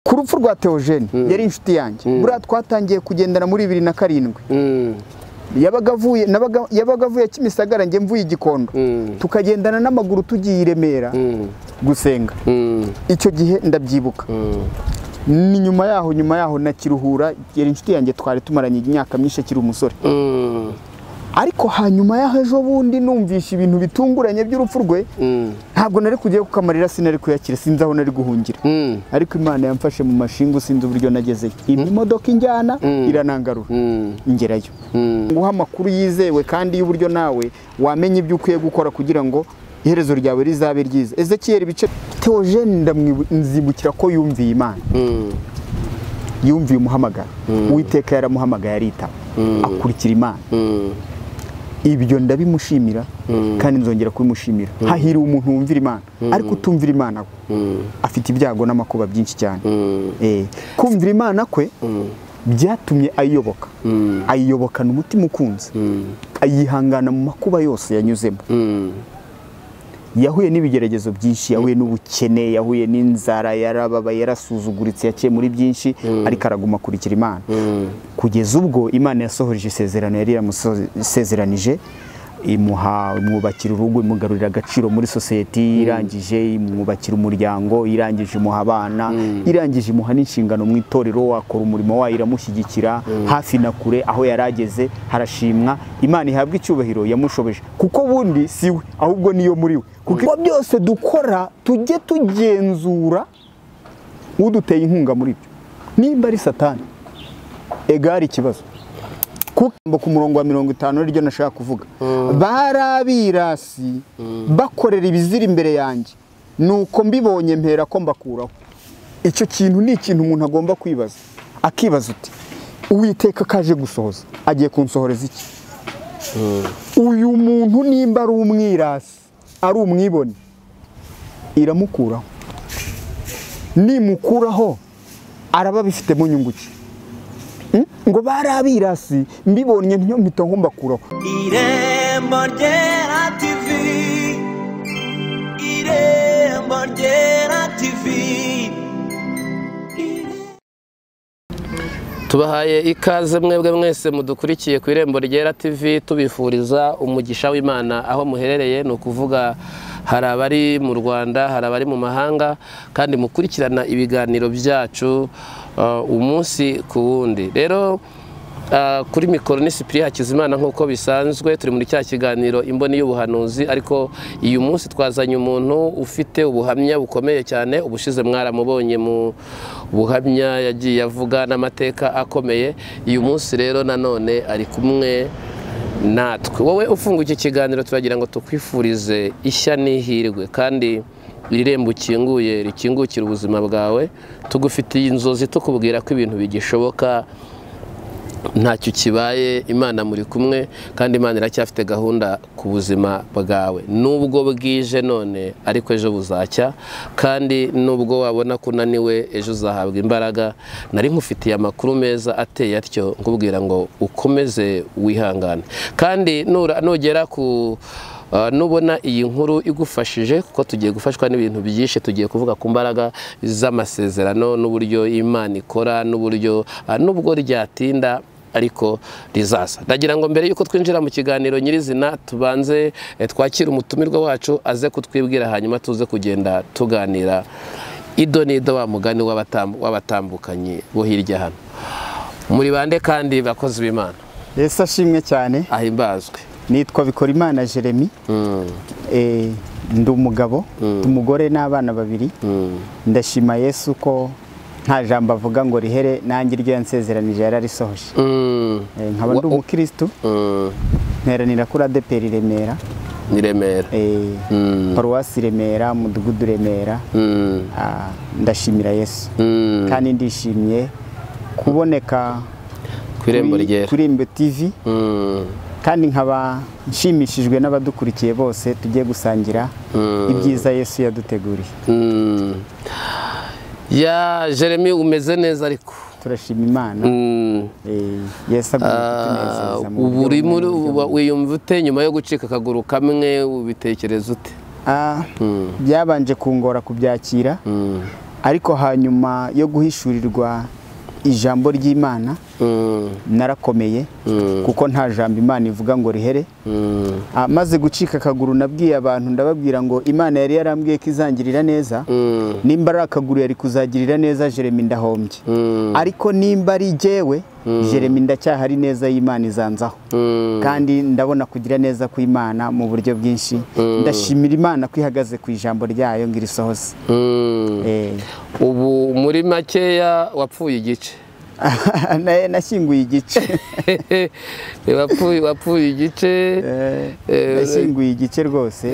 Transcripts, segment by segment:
Ku rupfu rwa Theogene yari inshuti yanjye, buriya twatangiye kugendana muri 2007. Yabaga avuye Kimisagara, njye mvuye Igikondo, tukagendana n'amaguru tugiye i Remera gusenga. Icyo gihe ndabyibuka. Ni nyuma yaho na Kiruhura, yari inshuti yanjye, twari tumaranye imyaka myinshi akiri umusore. Ariko hanyuma yaho ejo bundi numvisha ibintu bitunguranye by'urupfu rwe, ntabwo nari kujyayo kuko amarira sinari kuyakira, sinzi aho nari guhungira. Ariko Imana yamfashe mu mashingu, sinzi uburyo nagezeyo, imodoka injyana iranangarura, ngerayo. Nguha amakuru yizewe kandi y'uburyo nawe wamenya ibyo ukwiye gukora kugira ngo iherezo ryawe rizabe ryiza. Ezekiyeli ibice, Theogene nzibukira ko yumviye Imana, yumviye umuhamagaro. Uwiteka yaramuhamagaye aritaba, akurikira Imana. Ibyo ndabimushimira kandi nzongera kubimushimira. Hahiriwe umuntu wumvira Imana, ariko utumvira Imana we afite ibyago n'amakuba byinshi cyane. Kumvira Imana kwe byatumye ayiyoboka, ayiyobokana umutima ukunze, ayihangana mu makuba yose yanyuzemo. Yahuye n'ibigeragezo byinshi, yahuye n'ubukene, yahuye n'inzara, yarababaye, yarasuzuguritse, yaciye muri byinshi, ariko araguma akurikira Imana kugeza ubwo Imana yasohoreje isezerano yari yaramusezeranije, imuha, imwubakira urugo, imugarurira agaciro muri sosiyete, irangije imwubakira umuryango, irangije imuha abana, irangije imuha n'inshingano mu itorero, akora umurimo wayo, iramushyigikira hafi na kure. Aho yari ageze harashimwa. Imana ihabwa icyubahiro yamushobeje, kuko bundi si we ahubwo niyo muri we. Kuko byose dukora tujye tugenzura uduteye inkunga muri byo, nimba ari Satani egari ikibazo. Kuko ku murongo wa 50 ariryo nashaka kuvuga, bari abirasi bakorera ibizira imbere yanjye, nuko mbibonye mpera ko mbakuraho. Icyo kintu ni ikintu umuntu agomba kwibaza, akibaza uti: "Uwiteka kaje gusohoza, agiye kunsohoreza iki? Uyu muntu nimba ari umwirasi, ari umwibone, iramukuraho. Nimukuraho araba bifitemo nyungu ki?" Ngo bari abirasi, mbibonye ntyo mpita mbakuraho. Irembo Ryera TV, Irembo Ryera TV. Tubahaye ikaze mwebwe mwese mudukurikiye ku Irembo Ryera TV, tubifuriza umugisha w'Imana aho muherereye. Ni ukuvuga hari abari mu Rwanda, hari abari mu mahanga, kandi mukurikirana ibiganiro byacu umunsi ku wundi. Rero kuri mikoro ni Cyprien Hakizimana nk'uko bisanzwe, turi muri cya kiganiro Imboni y'Ubuhanuzi. Ariko uyu munsi twazanye umuntu ufite ubuhamya bukomeye cyane. Ubushize mwaramubonye mu buhamya yagiye avuga n'amateka akomeye. Uyu munsi rero nanone ari kumwe natwe. Wowe ufunga iki kiganiro, turagira ngo tukwifurize ishya n'ihirwe, kandi iri rembo ukinguye rikingukira ubuzima bwawe. Tugufitiye inzozi, tukubwira ko ibintu bigishoboka, ntacyo kibaye. Imana muri kumwe, kandi Imana iracyafite gahunda ku buzima bwawe. Nubwo bwije none, ariko ejo buzacya, kandi nubwo wabona ko unaniwe, ejo uzahabwa imbaraga. Nari nkufitiye amakuru meza ateye atyo, nkubwira ngo ukomeze wihangane. Kandi nugera ku nubona iyi nkuru igufashije, kuko tugiye gufashwa n'ibintu byinshi, tugiye kuvuga ku mbaraga z'amasezerano n'uburyo Imana ikora, n'uburyo nubwo ryatinda ariko rizaza. Ndagira ngo mbere yuko twinjira mu kiganiro nyirizina, tubanze twakire umutumirwa wacu aze kutwibwira, hanyuma tuze kugenda tuganira ido n'ido, wa mugani w'abatambukanyi bo hirya hano. Muri bande kandi, bakozi b'Imana? Yesu ashimwe cyane. Ahimbazwe. Nitwa Bikorimana Jeremy. Ndi umugabo, umugore n'abana babiri. Ndashima Yesu ko nta jambo avuga ngo rihere, nanjye iryo yansezeranije yararisohoje. Nkaba ndi umukristu, nteranira kuri ADEPR Remera. Ni Remera. Paruwasi Remera, umudugudu Remera. Ndashimira Yesu kandi ndishimye kuboneka ku Irembo Ryera, kuri Irembo TV, kandi nkaba nshimishijwe n'abadukurikiye bose tugiye gusangira ibyiza Yesu yaduteguriye. Ya Jeremy, umeze neza ariko? Turashima Imana. Yesu agomba kutunezeza mu ubu buryo uri bumwe muri n'uburyo bundi. Wiyumva ute nyuma yo gucika akaguru kamwe? Ubitekereza ute? Byabanje kungora kubyakira. Ariko hanyuma yo guhishurirwa ijambo ry'Imana narakomeye, kuko nta jambo Imana ivuga ngo rihere. Maze gucika akaguru nabwiye abantu, ndababwira ngo Imana yari yarambwiye ko izangirira neza, nimba ari akaguru yari kuzagirira neza Jeremy ndahombye, ariko nimba ari jyewe Jeremy ndacyahari neza y'Imana izanzaho. Kandi ndabona kugira neza kw'Imana mu buryo bwinshi. Ndashimira Imana ko ihagaze ku ijambo ryayo ngo irisohoze. Ubu muri makeya wapfuye igice. Nashyinguye igice. Wapfuye igice. Nashyinguye igice rwose.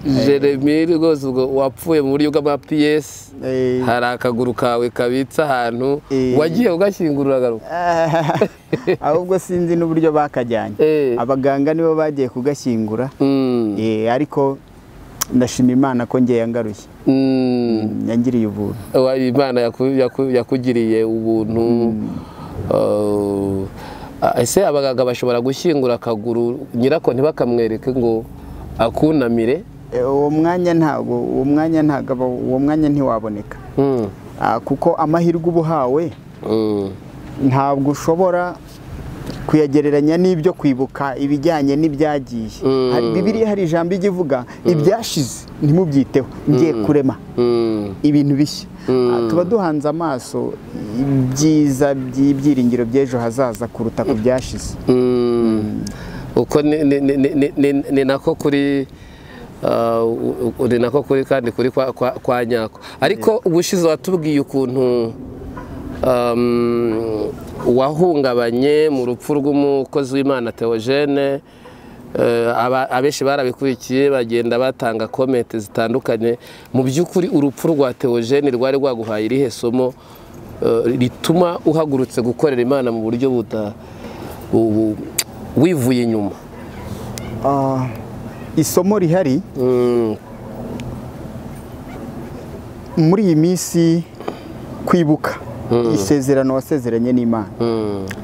Jeremy rwose ubwo wapfuye mu buryo bw'ama PS, hari akaguru kawe kabitse ahantu wagiye ugashyingura uragaruka. Ahubwo sinzi n'uburyo bakajyanye, abaganga nibo bagiye kugashyingura. Ariko ndashima Imana ko ngiye yangaruye, yangiriye ubuntu. Imana yakugiriye ubuntu. Ese abaganga bashobora gushyingura akaguru nyirako ntibakamwereke ngo akunamire? Uwo mwanya ntabwo, uwo mwanya ntabwo, uwo mwanya ntiwaboneka, kuko amahirwe uba uhawe ntabwo ushobora kuyagereranya n'ibyo kwibuka ibijyanye n'ibyagiye. Bibiliya hari ijambo ijya ivuga ibyashize ntimubyiteho, ngiye kurema ibintu bishya. Tuba duhanze amaso ibyiza by'ibyiringiro by'ejo hazaza kuruta ku byashize. Uko ni nako kuri, ni nako kuri kandi kuri kwa nyako. Ariko ubushize watubwiye ukuntu wahungabanye mu rupfu rw'umukozi w'Imana Theogene, abenshi barabikurikiye bagenda batanga comment zitandukanye. Mu by'ukuri urupfu rwa Theogene rwari rwaguhaye irihe somo rituma uhagurutse gukorera Imana mu buryo wivuye inyuma? Isomo rihari muri iyi minsi, kwibuka isezerano wasezeranye n'Imana.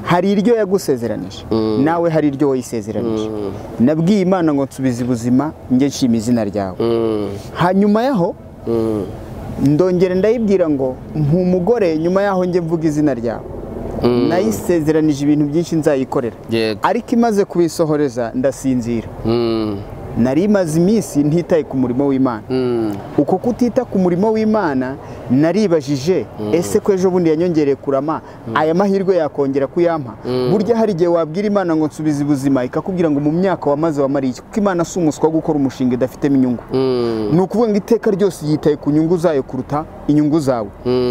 Hari iryo yagusezeranije, nawe hari iryo wayisezeranije. Nabwiye Imana ngo nsubize ubuzima njye nshima izina ryawe. Hanyuma yaho ndongera ndayibwira ngo mpumugore, nyuma yaho njye mvuga izina ryawe. Nayisezeranije ibintu byinshi nzayikorera, ariko imaze kubisohoreza ndasinzira. Nari maze iminsi ntitaye ku murimo w'Imana. Uko kutita ku murimo w'Imana naribajije, ese ko ejo bundi yanyongereye kurama, aya mahirwe yakongera kuyampa? Burya hari igihe wabwira Imana ngo nsubize ubuzima, ikakubwira ngo mu myaka wamaze wamariye iki? Kuko Imana si umuswa wo gukora umushinga idafitemo inyungu. Ni ukuvuga ngo iteka ryose yitaye ku nyungu zayo kuruta inyungu zawe.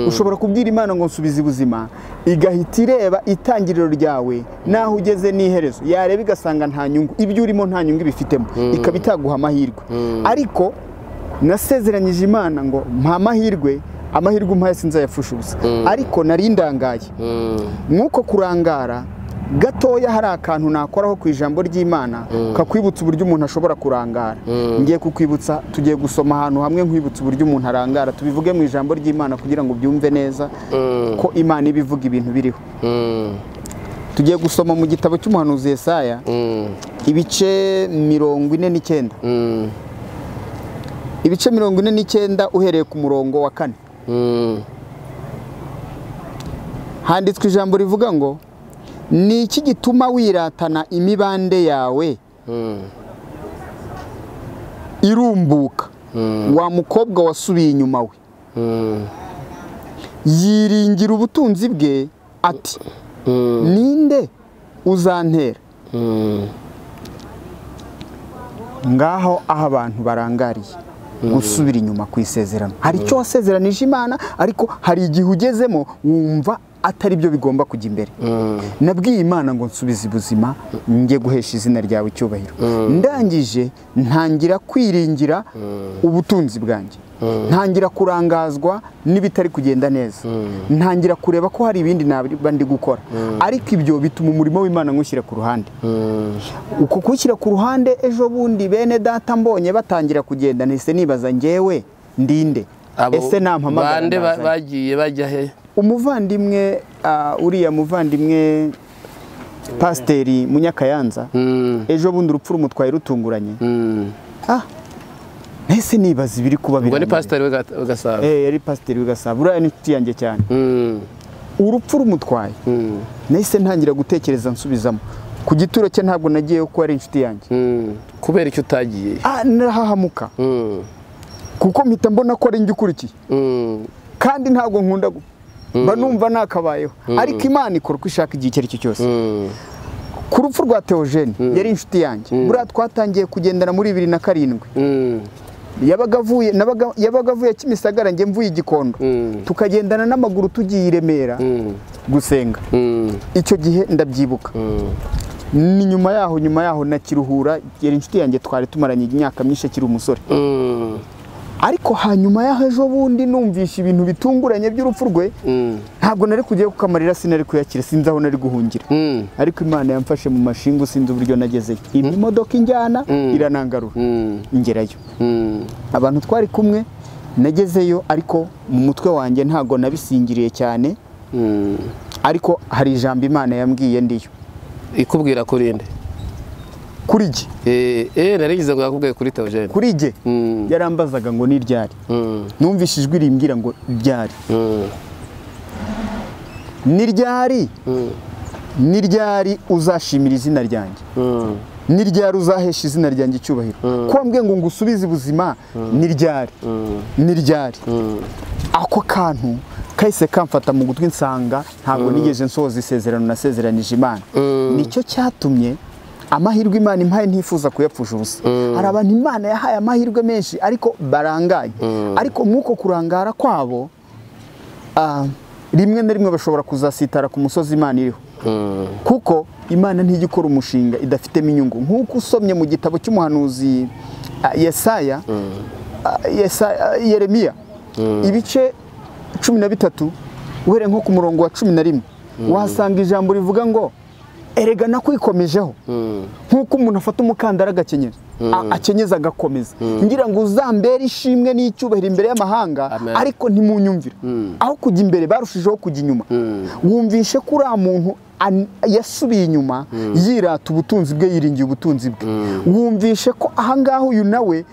Ushobora kubwira Imana ngo nsubize ubuzima, igahita ireba itangiriro ryawe naho ugeze n'iherezo, yareba igasanga nta nyungu, ibyo urimo nta nyungu ibifitemo, ikaba itaguha amahirwe. Ariko nasezeranyije Imana ngo mpa amahirwe, amahirwe umpaye sinzayapfusha ubusa. Ariko nari ndangaye. Nk'uko kurangara gatoya hari akantu nakoraho ku ijambo ry'Imana kakwibutsa uburyo umuntu ashobora kurangara. Ngiye kukwibutsa, tugiye gusoma ahantu hamwe nkwibutsa uburyo umuntu arangara, tubivuge mu ijambo ry'Imana kugira ngo byumve neza ko Imana ibivuga ibintu biriho. Tugiye gusoma mu gitabo cy'umuhanuzi Yesaya ibice 49. Ibice 49 uhereye ku murongo wa 4. Handitswe ijambo rivuga ngo ni iki gituma wiratana imibande yawe irumbuka, wa mukobwa wasubiye inyuma we? Yiringira ubutunzi bwe ati ninde uzantera? Ngaho aho abantu barangariye gusubira inyuma ku isezerano. Hari icyo wasezeranije Imana, ariko hari igihe ugezemo wumva atari byo bigomba kujya imbere. Nabwiye Imana ngo nsubize ubuzima njye guhesha izina ryawe icyubahiro. Ndangije ntangira kwiringira ubutunzi bwanjye, ntangira kurangazwa n'ibitari kugenda neza, ntangira kureba ko hari ibindi naba ndi gukora, ariko ibyo bituma umurimo w'Imana nkushyira ku ruhande. Uko kushyira ku ruhande, ejo bundi bene data mbonye batangira kugenda, nahise nibaza njyewe ndinde? Ese nampamagara bande bagiye bajya he? Umuvandimwe uriya muvandimwe Pasiteri Munyakayanza, ejo bundi urupfu rumutwaye rutunguranye. Nahise nibaza ibiri kuba Ubwo ni pasiteri w'Igasabo. Yari pasiteri w'Igasabo, uriya ni inshuti yanjye cyane. Urupfu rumutwaye, nahise ntangira gutekereza nsubizamo. Ku gituro cye ntabwo nagiyeyo kuko ari inshuti yanjye. Kubera icyo utagiye? Narahahamuka. Kuko mpita mbona ko ari njye ukurikiye. Kandi ntabwo nkunda mba numva nakabayeho. Ariko Imana ikora uko ishaka igihe icyo ari cyo cyose. Ku rupfu rwa Theogene yari inshuti yanjye. Buriya twatangiye kugendana muri 2007. Yabaga avuye Kimisagara, njye mvuye Gikondo. Tukagendana n'amaguru tugiye i Remera gusenga. Icyo gihe ndabyibuka. Ni nyuma yaho na Kiruhura, yari inshuti yanjye, twari tumaranye imyaka myinshi akiri umusore. Ariko hanyuma yaho ejo bundi numvisha ibintu bitunguranye by'urupfu rwe, ntabwo nari kugiye kukamarira, sinari kuyakira, sinzi aho nari guhungira. Ariko Imana yamfashe mu mashingu, sinzi uburyo nagezeyo. Imodoka injyana iranangarura, ngerayo. Abantu twari kumwe nagezeyo, ariko mu mutwe wanjye ntabwo nabisingiriye cyane. Ariko hari ijambo Imana yambwiye ndiyo. Ikubwira kuri nde? Kuri jye. Narigize ngo yakubwiye kuri Theogene. Kuri jye. Yarambazaga ngo ni ryari. Numvise ijwi rimbwira ngo ryari. Ni ryari? Ni ryari uzashimira izina ryanjye? Ni ryari uzahesha izina ryanjye icyubahiro? Ko wambwiye ngo ngusubize ubuzima, ni ryari? Ni ryari? Ako kantu kahise kamfata mu gutwi, nsanga ntabwo nigeze nsohoza isezerano nasezeranije Imana. Nicyo cyatumye amahirwe Imana impaye ntifuza kuyapfusha ubusa. Hari abantu Imana yahaye amahirwe menshi ariko barangaye. Ariko mwuko kurangara kwabo, rimwe na rimwe bashobora kuzasitara ku musozi Imana iriho. Kuko Imana ntijya ikora umushinga idafitemo inyungu. Nk'uko usomye mu gitabo cy'umuhanuzi Yesaya, Yeremiya, ibice 13 uhereye nko ku murongo wa 11, wahasanga ijambo rivuga ngo erega nakwikomejeho. Nkuko umuntu afata umukandara agakenyeza, akenyeza agakomeza, ngira ngo uzambere ishimwe n'icyubahiro imbere y'amahanga, ariko ntimunyumvira. Aho kujya imbere barushijeho kujya inyuma. Wumvishe ko uriya muntu yasubiye inyuma yirata ubutunzi bwe, yiringiye ubutunzi bwe. Wumvishe ko ahangaha uyu nawe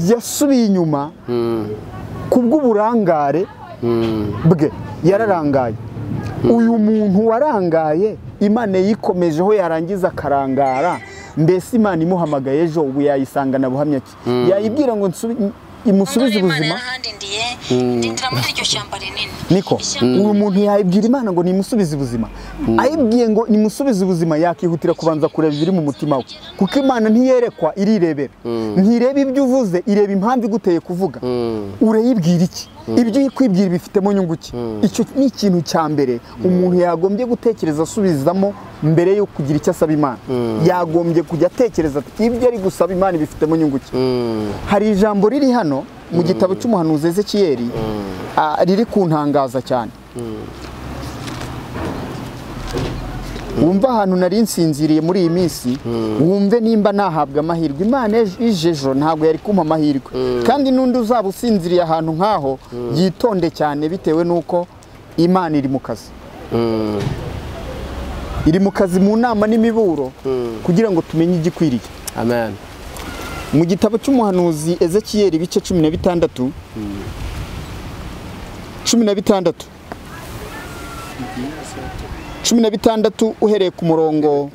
yasubiye inyuma kubw'uburangare bwe, yararangaye. Uyu muntu warangaye Imana yikomejeho, yarangiza akarangara. Mbese Imana imuhamagaye ejo ubu yayisangana buhamya ki? Yayibwira ngo imusubize ubuzima. Niko uyu muntu yayibwira Imana ngo nimusubize ubuzima, ayibwiye ngo nimusubize ubuzima, yakihutira kubanza kureba ibiri mu mutima we. Kuko Imana ntiyerekwa, irirebera. Ntireba ibyo uvuze, ireba impamvu iguteye kuvuga. Urayibwira iki? Ibyo uyikwibwira bifitemo nyungu ki? Icyo ni ikintu cya mbere umuntu yagombye gutekereza asubizamo mbere yo kugira icyo asaba Imana. Yagombye kujya atekereza ati ibyo ari gusaba Imana bifitemo nyungu ki? Hari ijambo riri hano mu gitabo cy'umuhanuzi Ezekiyeli riri kuntangaza cyane. Wumva ahantu nari nsinziriye muri iyi minsi, wumve nimba nahabwa amahirwe. Imana ije ejo ntabwo yari kumpa amahirwe. Kandi n'undi uzaba usinziriye ahantu nkaho yitonde cyane, bitewe n'uko Imana iri mu kazi. Iri mu kazi mu nama n'imiburo kugira ngo tumenye igikwiriye. Amen. Mu gitabo cy'umuhanuzi Ezekiyeli ibice 16, 16 16 uhereye ku murongo,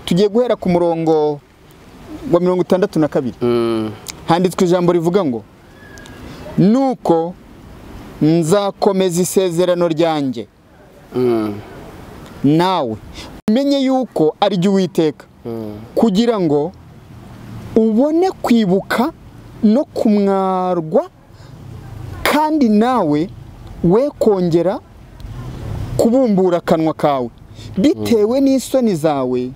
tugiye guhera ku murongo wa 62. Handitswe ijambo rivuga ngo nuko nzakomeza isezerano ryanjye nawe, umenye yuko ari jye Uwiteka, kugira ngo ubone kwibuka no kumwarwa, kandi nawe we kongera kubumbura akanwa kawe bitewe n'isoni zawe,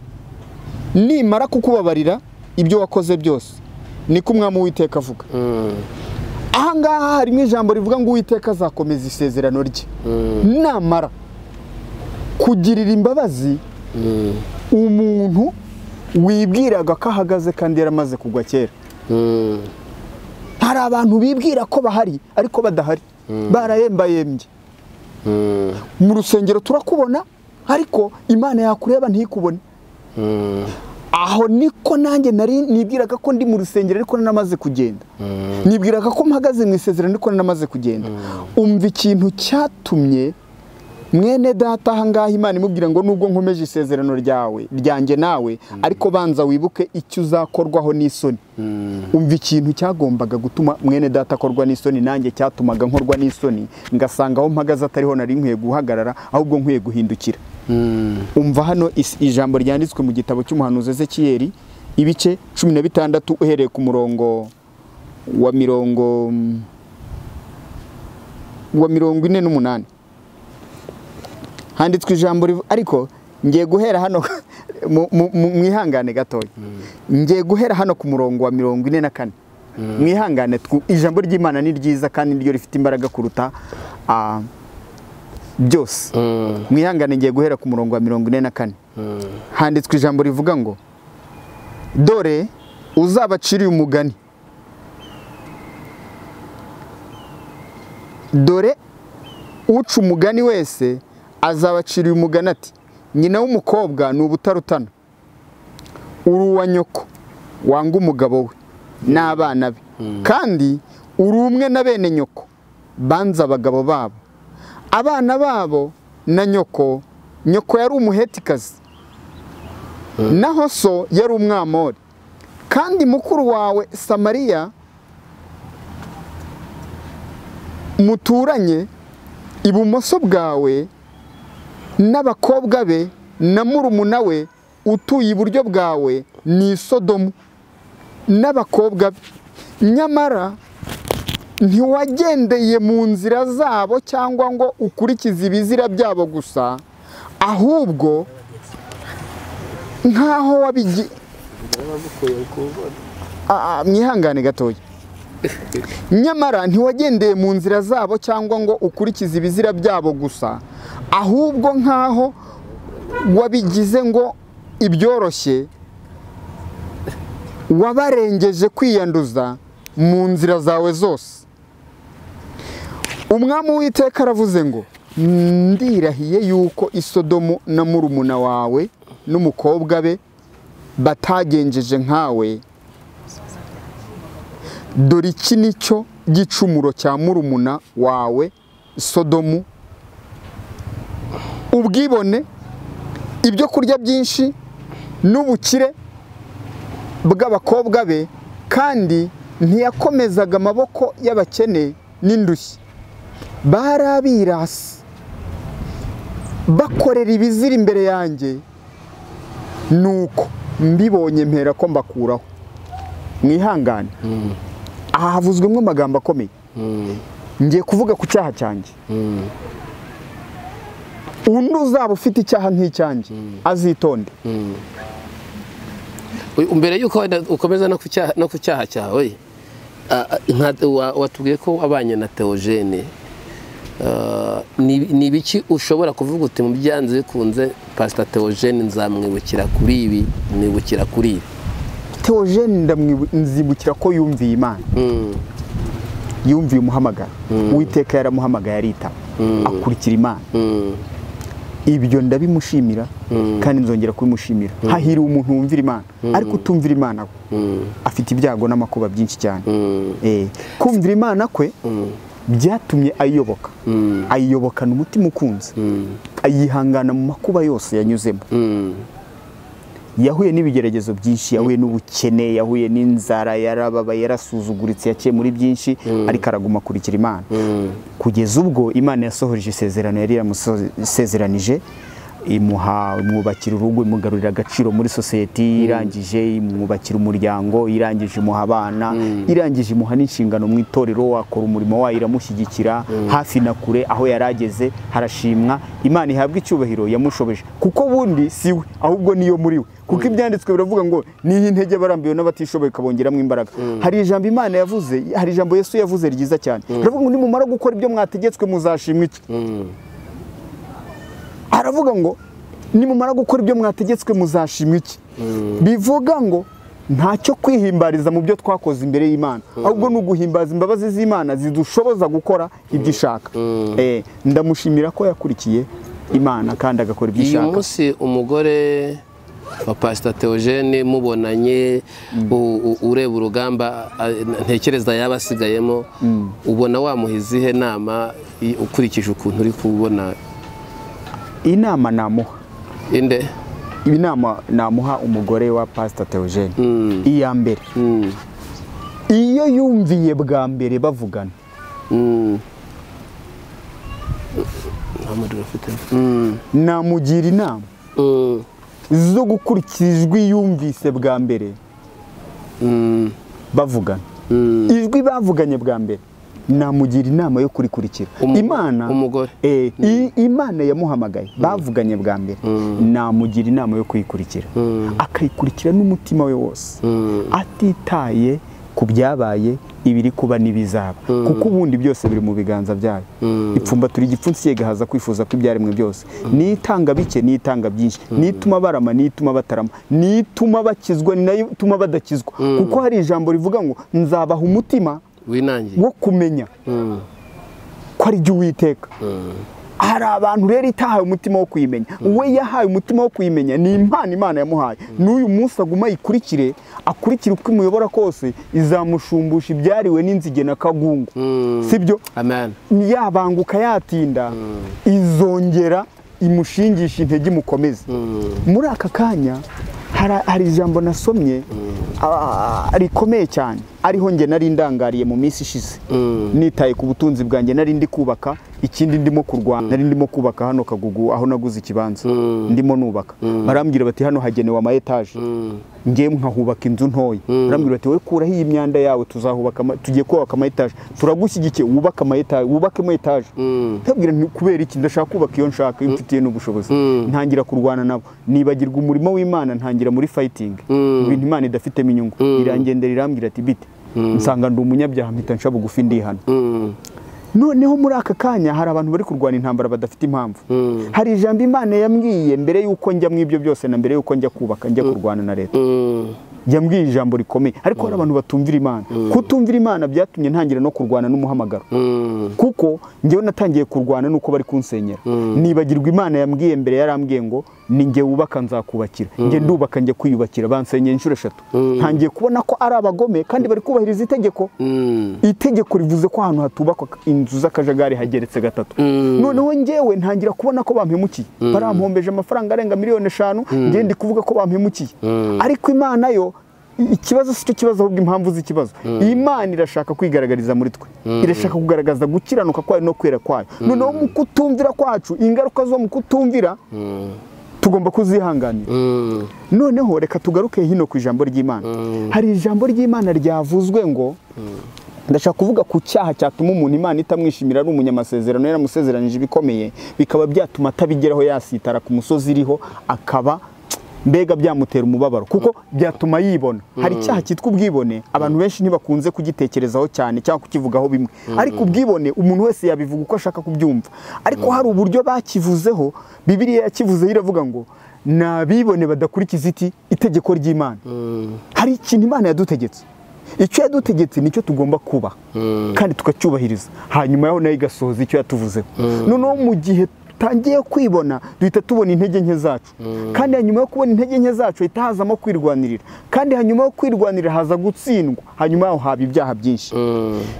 nimara kukubabarira ibyo wakoze byose. Niko Umwami Uwiteka avuga. Aha ngaha harimo ijambo rivuga ngo Uwiteka azakomeza isezerano rye namara kugirira imbabazi umuntu wibwiraga ko ahagaze kandi yaramaze kugwa kera. Hari abantu bibwira ko bahari ariko badahari, barayembayembye. Mu rusengero turakubona ariko Imana yakureba ntikubone. Aho niko nanjye nari nibwiraga ko ndi mu rusengero ariko namaze kugenda. Nibwiraga ko mpagaze mu isezerano ariko namaze kugenda. Umva ikintu cyatumye mwene data ahangaha Imana imubwira ngo nubwo nkomeje isezerano ryawe ryanjye nawe, ariko banza wibuke icyo uzakorwaho n'isoni. Umva ikintu cyagombaga gutuma mwene data akorwa n'isoni, nanjye cyatumaga nkorwa n'isoni, ngasanga aho mpagaze atariho nari nkwiye guhagarara, ahubwo nkwiye guhindukira. Umva hano ijambo ryanditswe mu gitabo cy'umuhanuzi Ezekiyeli ibice 16 uhereye ku murongo wa 48. Handitswe ijambo, ariko ngiye guhera hano mwihangane gatoya. Ngiye guhera hano ku murongo wa 44. Mwihangane, ijambo ry'Imana ni ryiza kandi niryo rifite imbaraga kuruta byose. Mwihangane, ngiye guhera ku murongo wa 44. Handitswe ijambo rivuga ngo dore uzabaciriye umugani, dore uca umugani wese azabaciriye umugani ati nyina w'umukobwa ni ubutarutana, uri uwa nyoko wanga umugabo we n'abana be, kandi uri umwe na bene nyoko banza abagabo babo, abana babo na nyoko. Nyoko yari umuhetikazi, naho so yari umwamori, kandi mukuru wawe Samariya muturanye ibumoso bwawe n'abakobwa be na murumuna we utuye iburyo bwawe ni Sodomu n'abakobwa be, nyamara ntiwagendeye mu nzira zabo cyangwa ngo ukurikize ibizira byabo gusa, ahubwo nkaho wabigi. Mwihangane gatoya. Nyamara ntiwagendeye mu nzira zabo cyangwa ngo ukurikize ibizira byabo gusa, ahubwo nkaho wabigize ngo ibyoroshye, wabarengeje kwiyanduza mu nzira zawe zose. Umwami Uwiteka aravuze ngo ndirahiye yuko Isodomu na murumuna wawe n'umukobwa be batagenjeje nkawe. Dore iki nicyo gicumuro cya murumuna wawe Sodomu: ubwibone, ibyo kurya byinshi n'ubukire bw'abakobwa be, kandi ntiyakomezaga amaboko y'abakene n'indushyi. Barabirasi bakorera ibizira imbere yanjye, nuko mbibonye mpera ko mbakuraho. Mwihangane, aha havuzwemo amagambo akomeye. Ngiye kuvuga ku cyaha cyanjye. Undi uzaba ufite icyaha nk'icyanjye azitonde. Mbere yuko ukomeza no ku cyaha cyawe, watubwiye ko wabanye na Theogene, ni ibiki ushobora kuvuga uti mu byanze bikunze Pastor Theogene nzamwibukira kuri ibi, mwibukira kuri ibi? Theogene nzibukira ko yumviye Imana, yumviye umuhamagaro. Uwiteka yaramuhamagaye aritaba, akurikira Imana. Ibyo ndabimushimira kandi nzongera kubimushimira. Hahiriwe umuntu wumvira Imana, ariko utumvira Imana afite ibyago n'amakuba byinshi cyane. Kumvira Imana kwe byatumye ayiyoboka, ayiyobokana umutima ukunze, ayihangana mu makuba yose yanyuzemo. Yahuye n'ibigeragezo byinshi, yahuye n'ubukene, yahuye n'inzara, yarababaye, yarasuzuguritse, yaciye muri byinshi, ariko araguma akurikira Imana kugeza ubwo Imana yasohoje isezerano yari yaramusezeranije, imuha imwubakira urugo, imugarurira agaciro muri sosiyete, irangije imwubakira umuryango, irangije imuha abana, irangije imuha n'inshingano mu itorero, akora umurimo wayo, iramushyigikira hafi na kure aho yarageze harashimwa. Imana ihabwa icyubahiro yamushobeje, kuko bundi si we ahubwo niyo muri we, kuko ibyanditswe biravuga ngo niho intege barambiwe n'abatishoboye kabongeramo imbaraga. Hari ijambo Imana yavuze, hari ijambo Yesu yavuze ryiza cyane, biravuga ngo nimumara gukora ibyo mwategetswe muzashimwa iki? Aravuga ngo nimumara gukora ibyo mwategetswe muzashimwa iki? Bivuga ngo ntacyo kwihimbariza mu byo twakoze imbere y'Imana, ahubwo ni uguhimbaza imbabazi z'Imana zidushoboza gukora ibyo ishaka. Ndamushimira ko yakurikiye Imana kandi agakora ibyo ishaka. Uyu munsi umugore wa Pastor Theogene mubonanye, ureba urugamba ntekereza yabasigayemo, ubona wamuha izihe nama ukurikije ukuntu uri kubona? Inama namuha inde? Inama namuha umugore wa Pastor Theogene, iya mbere, iyo yumviye bwa mbere bavugana, namugira inama zo gukurikira ijwi yumvise bwa mbere bavugana. Ijwi bavuganye bwa mbere namugira inama yo kurikurikira. Imana umugore Imana yamuhamagaye bavuganye bwa mbere, namugira inama yo kuyikurikira, akayikurikira n'umutima we wose, atitaye ku byabaye, ibiri kuba n'ibizaba, kuko ubundi byose biri mu biganza byayo. Ipfumbatura igipfunsi yegahaza kwifuza kw'ibyaremwe byose, nitanga bike nitanga byinshi, nituma barama nituma batarama, nituma bakizwa ni nayo ituma badakizwa. Kuko hari ijambo rivuga ngo nzabaha umutima winangiye wo kumenya ko ari jye Uwiteka. Hari abantu rero itahaye umutima wo kuyimenya, we yahaye umutima wo kuyimenya, ni impano Imana yamuhaye. N'uyu munsi aguma ayikurikire, akurikire uko imuyobora kose, izamushumbusha ibyariwe n'inzige na kagungu. Sibyo? Amen. Yabanguka yatinda, izongera imushingisha intege imukomeze. Muri aka kanya hari ijambo nasomye rikomeye cyane, ariho nge nari ndangariye mu minsi ishize, nitaye ku butunzi bwanjye nari ndi kubaka, ikindi ndimo kurwana, nari ndimo kubaka hano Kagugu aho naguze ikibanza, ndimo nubaka. Barambwira bati hano hagenewe ama etage, ngiye nkahubaka inzu ntoya. Barambwira bati we kuraho iyi myanda yawe, tuzahubaka, tugiye kubaka ama etage, turagushyigikiye wubaka ama etage, wubake ama etage. Ndabwira nti kubera iki ndashaka kubaka iyo nshaka, iyo mfitiye n'ubushobozi. Ntangira kurwana nabo, nibagirwa umurimo w'Imana, ntangira muri fighting, ibintu Imana idafitemo inyungu. Irangendera irambwira ati bite, nsanga ndi umunyabyaha, mpita nca bugufi ndihana. Noneho muri aka kanya hari abantu bari kurwana intambara badafite impamvu. Hari ijambo Imana yambwiye mbere yuko njya mu ibyo byose, na mbere yuko njya kubaka, njya kurwana na leta. Yambwiye ijambo rikomeye, ariko hari abantu batumvira Imana. Kutumvira Imana byatumye ntangira no kurwana n'umuhamagaro. Kuko njyewe natangiye kurwana nuko bari kunsenyera. Nibagirwa Imana yambwiye mbere, yarambwiye ngo ni njye wubaka nzakubakira, njye ndubaka njye kwiyubakira. Bansenyeye inshuro 3. Ntangiye kubona ko ari abagome kandi bari kubahiriza itegeko. Itegeko rivuze ko ahantu hatubakwa inzu z'akajagari hageretse 3. Noneho njyewe ntangira kubona ko bampemukiye, barampombeje amafaranga arenga miliyoni 5, njye ndi kuvuga ko bampemukiye. Ariko Imana yo, ikibazo si cyo kibazo, ahubwo impamvu z'ikibazo. Imana irashaka kwigaragariza muri twe, irashaka kugaragaza gukiranuka kwayo no kwera kwayo. Noneho mu kutumvira kwacu, ingaruka zo mu kutumvira tugomba kuzihanganira. Noneho reka tugaruke hino ku ijambo ry'Imana. Hari ijambo ry'Imana ryavuzwe ngo, ndashaka kuvuga ku cyaha cyatuma umuntu Imana itamwishimira ari umunyamasezerano, yaramusezeranije ibikomeye, bikaba byatuma atabigeraho, yasitara ku musozi iriho, akaba mbega byamutera umubabaro, kuko byatuma yibona. Hari icyaha cyitwa ubwibone, abantu benshi ntibakunze kugitekerezaho cyane cyangwa kukivugaho bimwe, ariko ubwibone umuntu wese yabivuga uko ashaka kubyumva. Ariko hari uburyo bakivuzeho, Bibiliya yakivuzeho iravuga ngo nabibone badakurikiza itegeko ry'Imana. Hari ikintu Imana yadutegetse, icyo yadutegetse nicyo tugomba kuba kandi tukacyubahiriza, hanyuma yaho nayo igasohoza icyo yatuvuzeho. Noneho mu gihe tangiye kwibona, duhita tubona intege nke zacu, kandi hanyuma yo kubona intege nke zacu hita hazamo kwirwanirira, kandi hanyuma yo kwirwanirira haza gutsindwa, hanyuma yaho haba ibyaha byinshi.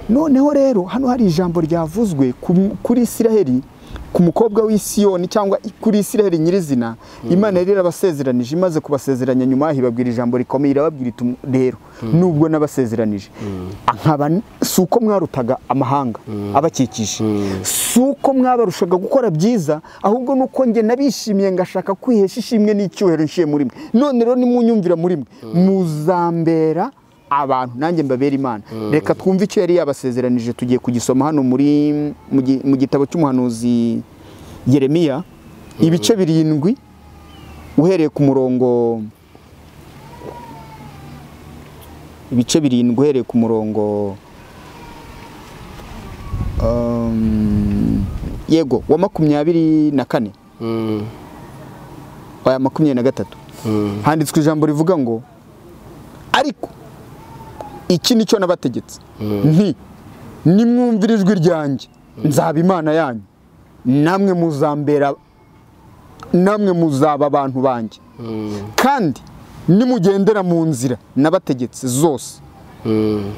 Noneho rero hano hari ijambo ryavuzwe kuri Isiraheli, ku mukobwa w'Isiyoni cyangwa kuri Isiraheli nyirizina. Imana yari yarabasezeranije, imaze kubasezeranya nyuma ibabwira ijambo rikomeye, irababwira iti rero nubwo nabasezeranije, nkaba si uko mwarutaga amahanga abakikije, si uko mwabarushaga gukora byiza, ahubwo nuko njye nabishimiye ngashaka kwihesha ishimwe n'icyubahiro nshiye muri mwe. None rero nimunyumvira muri mwe, muzambera abantu nanjye mbabera Imana. Reka twumve icyo yari yabasezeranije, tugiye kugisoma hano muri mu gitabo cy'umuhanuzi Yeremiya, ibice 7 uhereye ku murongo, ibice 7 uhereye ku murongo yego wa 24 oya 23, handitswe ijambo rivuga ngo ariko iki nicyo nabategetse, nti nimwumvira ijwi ryanjye nzaba Imana yanyu, namwe muzambera, namwe muzaba abantu banjye. Kandi nimugendera mu nzira nabategetse zose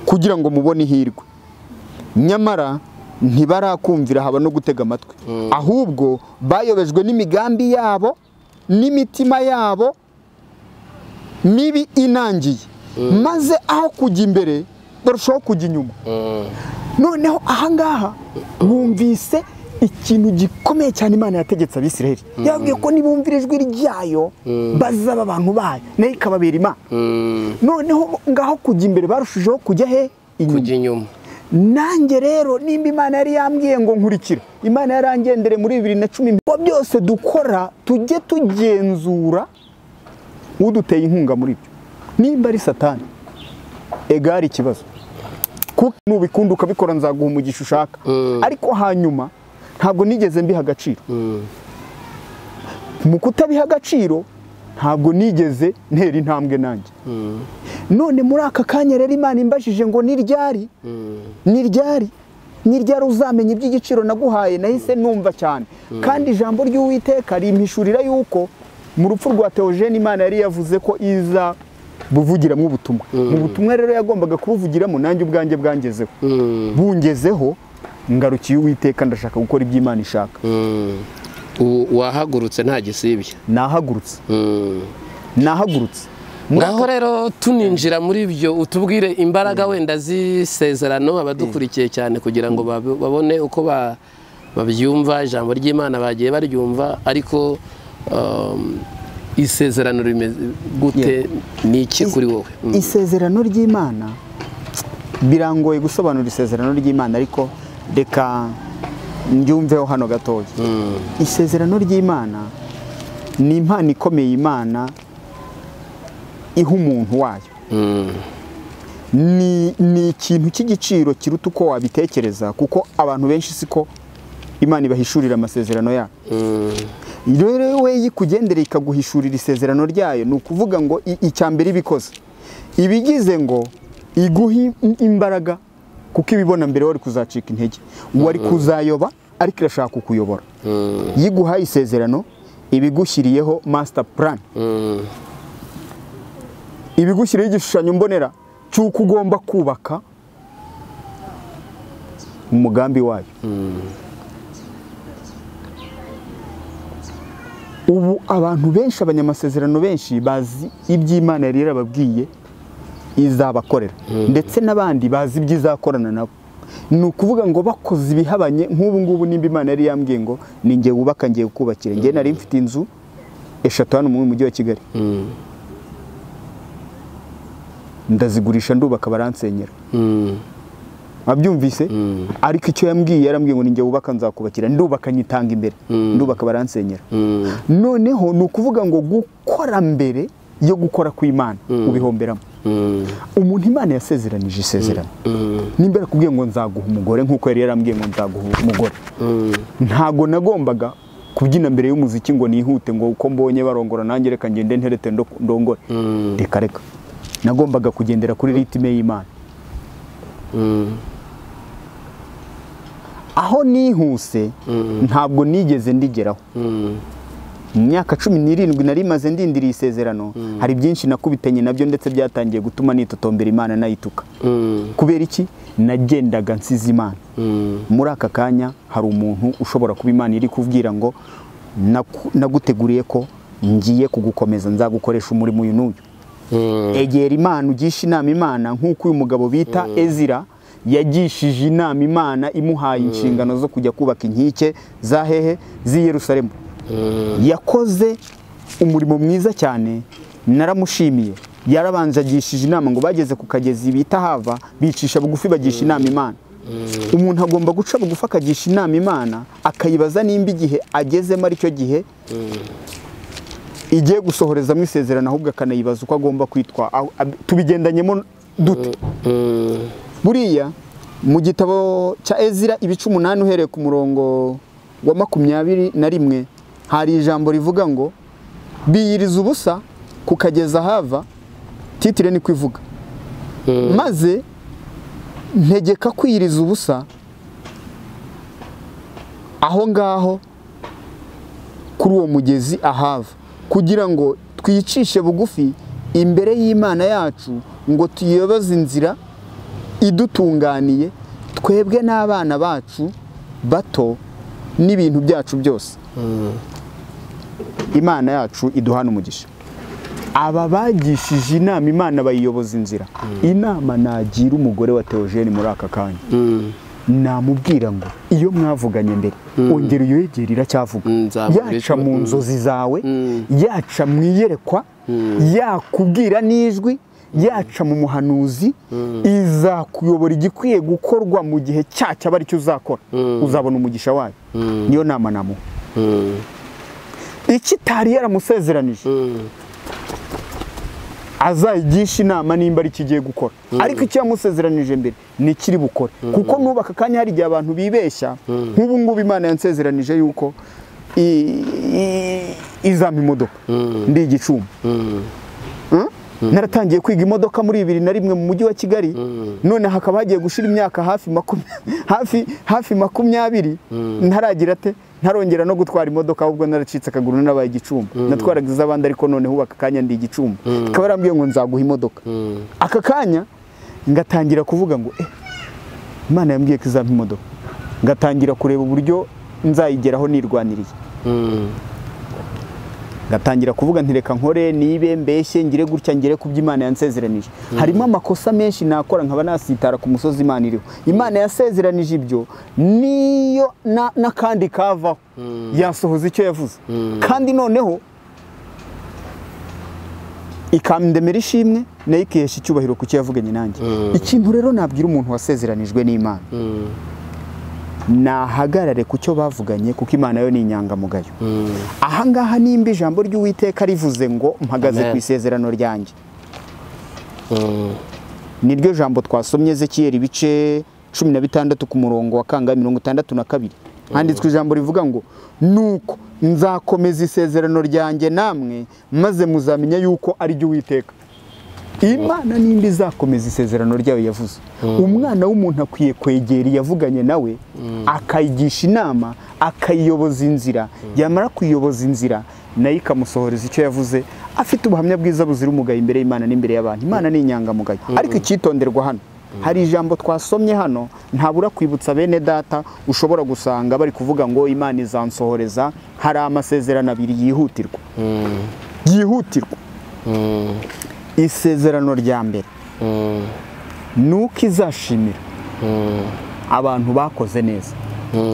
kugira ngo mubone ihirwe. Nyamara ntibarakumvira haba no gutega amatwi, ahubwo bayobejwe n'imigambi yabo n'imitima yabo mibi inangiye, maze aho kujya imbere barushaho kujya inyuma. Noneho ahangaha bumvise ikintu gikomeye cyane Imana yategetse Abisirayeli. Yababwiye ko nibumvira ijwi ryayo bazaba abantu bayo, nayo ikababera Imana. Noneho ngaho kujya imbere barushijeho kujya he? Kujya inyuma. Nanjye rero nimba Imana yari yambwiye ngo nkurikira, Imana yarangendere muri 2010, ko byose dukora tujye tugenzura uduteye inkunga muri byo. Nimba ari Satani, egari ikibazo, kuko nubikunda ukabikora nzaguha umugisha ushaka. Ariko hanyuma ntabwo nigeze mbiha agaciro. Mu kutabiha agaciro ntabwo nigeze ntera intambwe nanjye. None muri aka kanya rero Imana imbajije ngo ni ryari ni ryari uzamenya iby'igiciro naguhaye, nahise numva cyane. Kandi ijambo ry'Uwiteka rimpishurira yuko mu rupfu rwa Theogene Imana yari yavuze ko iza buvugiramo ubutumwa. Mu butumwa rero yagombaga kubuvugiramo, nanjye ubwanjye bwangezeho. Bungezeho ngarukiye Uwiteka, ndashaka gukora ibyo Imana ishaka. Wahagurutse nta gisibye? Nahagurutse. Nahagurutse. Ngaho rero tuninjira muri ibyo, utubwire imbaraga wenda z'isezerano abadukurikiye cyane kugira ngo babone uko babyumva. Ijambo ry'Imana bagiye baryumva, ariko isezerano rimeze gute? Ni iki kuri wowe? Isezerano ry'Imana birangoye gusobanura isezerano ry'Imana, ariko reka ndyumveho hano gatoya. Isezerano ry'Imana ni impano ikomeye Imana iha umuntu wayo. Ni ikintu cy'igiciro kiruta uko wabitekereza, kuko abantu benshi siko Imana ibahishurira amasezerano yayo. Rero we yikugendere ikaguhishurira isezerano ryayo, ni ukuvuga ngo icyambere ibikoze ibigize ngo iguhe imbaraga, kuko ibibona mbere wari kuzacika intege, wari kuzayoba, ariko irashaka kukuyobora. Yiguhaye isezerano ibigushyiriyeho master plan, ibigushyiriyeho igishushanyo mbonera cy'uko ugomba kubaka umugambi wayo. Ubu abantu benshi, abanyamasezerano benshi bazi iby'Imana yari yarababwiye izabakorera, ndetse n'abandi bazi ibyizakorana nabo. Ni ukuvuga ngo bakoze ibihabanye. Nk'ubu ngubu nimba Imana yari yambwiye ngo ni ngiye wubaka, ngiye kubakira, ngiye nari mfite inzu 3 hano mu mujyi wa Kigali, ndazigurisha ndubaka baransenyera. Abyumvise? Ariko icyo yambwiye, yarambwiye ngo ninjye wubaka nzakubakira, ndubaka nyitanga imbere, ndubaka baransenyera. Noneho ni ukuvuga ngo gukora mbere yo gukora kw'Imana ubihomberamo. Umuntu Imana yasezeranije isezerano, nimba yarakubwiye ngo nzaguha umugore nk'uko yari yarambwiye ngo nzaguha umugore, ntago nagombaga kubyina mbere y'umuziki ngo nihute ngo uko mbonye barongora nanjye reka ngende nterete ndongore. Reka reka, nagombaga kugendera kuri ritime y'Imana. Aho nihuse ntabwo nigeze ndigeraho. Mu myaka 17 nari maze ndindiriye isezerano, hari byinshi nakubitenye nabyo, ndetse byatangiye gutuma nitotombera Imana nayituka. Kubera iki? Nagendaga nsize Imana. Muri aka kanya hari umuntu ushobora kuba Imana iri kubwira ngo naguteguriye ko ngiye kugukomeza, nzagukoresha umurimo uyu n'uyu. Egera Imana, ugisha inama Imana, nk'uko uyu mugabo bita Ezira yagishije inama Imana imuhaye inshingano zo kujya kubaka inkike za hehe z'i Yerusalemu. Yakoze umurimo mwiza cyane, naramushimiye. Yarabanje agishije inama ngo bageze ku kagezi bita Hava, bicisha bugufi bagisha inama Imana. Umuntu agomba guca bugufi akagisha inama Imana, akayibaza nimba igihe agezemo ari cyo gihe igiye gusohorezamo isezerano, ahubwo akanayibaza uko agomba kwitwa, tubigendanyemo dute. Buriya mu gitabo cya Ezira ibice 8 uhereye ku murongo wa 21 hari ijambo rivuga ngo biyiriza ubusa kukageza Hava, titire ni kwivuga, maze ntegeka kwiyiriza ubusa aho ngaho kuri uwo mugezi Ahava, kugira ngo Twicishe bugufi imbere y'Imana yacu ngo tuyoboze inzira idutunganiye, twebwe n'abana bacu bato n'ibintu byacu byose. Imana yacu iduhana umugisha. Aba bagishije inama Imana bayiyoboza inzira. Inama nagira umugore wa Theogene muri aka kanya, namubwira ngo iyo mwavuganye mbere ongera uyegere iracyavuga. Yaca mu nzozi zawe, yaca mu iyerekwa, yakubwira n'ijwi, yaca mu muhanuzi, izakuyobora igikwiye gukorwa mu gihe cyacyo aba aricyo uzakora, uzabona umugisha wayo. Niyo nama namuha. Ikitari yaramusezeranije azayigisha inama nimba ari kigiye gukora, ariko icyo yamusezeranije mbere ni kiri bukore. Kuko nubaka kanya hari igihe abantu bibeshya. Nk'ubu ngubu Imana yansezeranije yuko izampa imodoka ndi igicumbi. Naratangiye kwiga imodoka muri 2001 mu mujyi wa Kigali, none hakaba hagiye gushira imyaka hafi 20 ntaragira ate, ntarongera no gutwara imodoka, ahubwo naracitse akaguru nabaye igicumbi. Natwaraga iz'abandi ariko none hubaka kanya ndi igicumbi. Ikaba yarambwiye ngo nzaguha imodoka. Aka kanya ngatangira kuvuga ngo Imana yambwiye ko izampa imodoka, ngatangira kureba uburyo nzayigeraho nirwaniriye. Ngatangira kuvuga nti reka nkore nibe mbeshye ngire gutya ngire ku by'Imana yansezeranije. Harimo amakosa menshi nakora nkaba nasitara ku musozi Imana iriho. Imana yasezeranije ibyo niyo n'akandi kavaho yasohoza icyo yavuze. Kandi noneho ikamdemera ishimwe nayo ikihesha icyubahiro ku cyo yavuganye nanjye. Ikintu rero nabwira umuntu wasezeranijwe n'Imana, nahagarare ku cyo bavuganye, kuko Imana yo ni inyangamugayo. Aha ngaha nimba ijambo ry'Uwiteka rivuze ngo mpagaze ku isezerano ryanjye, niryo jambo twasomye Ezekiyeli ibice 16 ku murongo wa kanga 62, handitswe ijambo rivuga ngo nuko nzakomeza isezerano ryanjye namwe maze muzamenya yuko ari ryo Uwiteka. Imana nimba izakomeza isezerano ryayo yavuze, umwana w'umuntu akwiye kwegera yavuganye nawe, akayigisha inama, akayiyoboza inzira. Yamara kuyiyoboza inzira nayo ikamusohoreza icyo yavuze, afite ubuhamya bwiza buzira umugayo imbere y'Imana n'imbere y'abantu. Imana ni inyangamugayo. Ariko icyitonderwa hano, hari ijambo twasomye hano ntabura kwibutsa bene data ushobora gusanga bari kuvuga ngo Imana izansohoreza. Hari amasezerano abiri yihutirwa, yihutirwa. Isezerano rya mbere nuko izashimira abantu bakoze neza.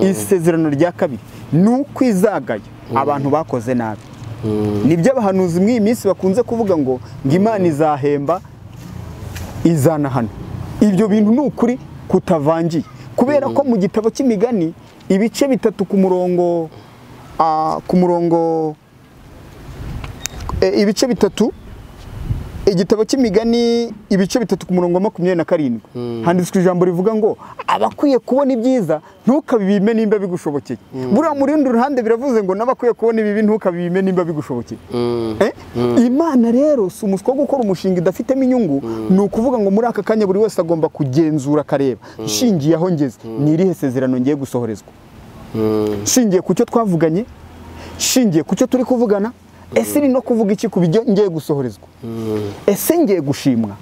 Isezerano rya kabiri nuko izagaya abantu bakoze nabi. Nibyo abahanuzi mw'iyi minsi bakunze kuvuga ngo Imana izahemba izanahana. Ibyo bintu ni ukuri kutavangiye, kubera ko mu gitabo cy'imigani ibice 3 ku murongo ibice 3, igitabo cy'imigani ibice 3 ku murongo 27, handitswe ijambo rivuga ngo abakwiye kubona ibyiza ntukabibime nimba bigushobokeye. Buriya mu rundi ruhande biravuze ngo n'abakwiye kubona ibibi ntukabibime nimba bigushobokeye. Imana rero si umuswa wo gukora umushinga idafitemo inyungu. Ni ukuvuga ngo muri aka kanya buri wese agomba kugenzura akareba, nshingiye aho ngeze ni irihe sezerano ngiye gusohorezwa, nshingiye ku cyo twavuganye, nshingiye ku cyo turi kuvugana, ese iri no kuvuga iki ku bijyo ngiye gusohorezwa, ese ngiye gushimwa,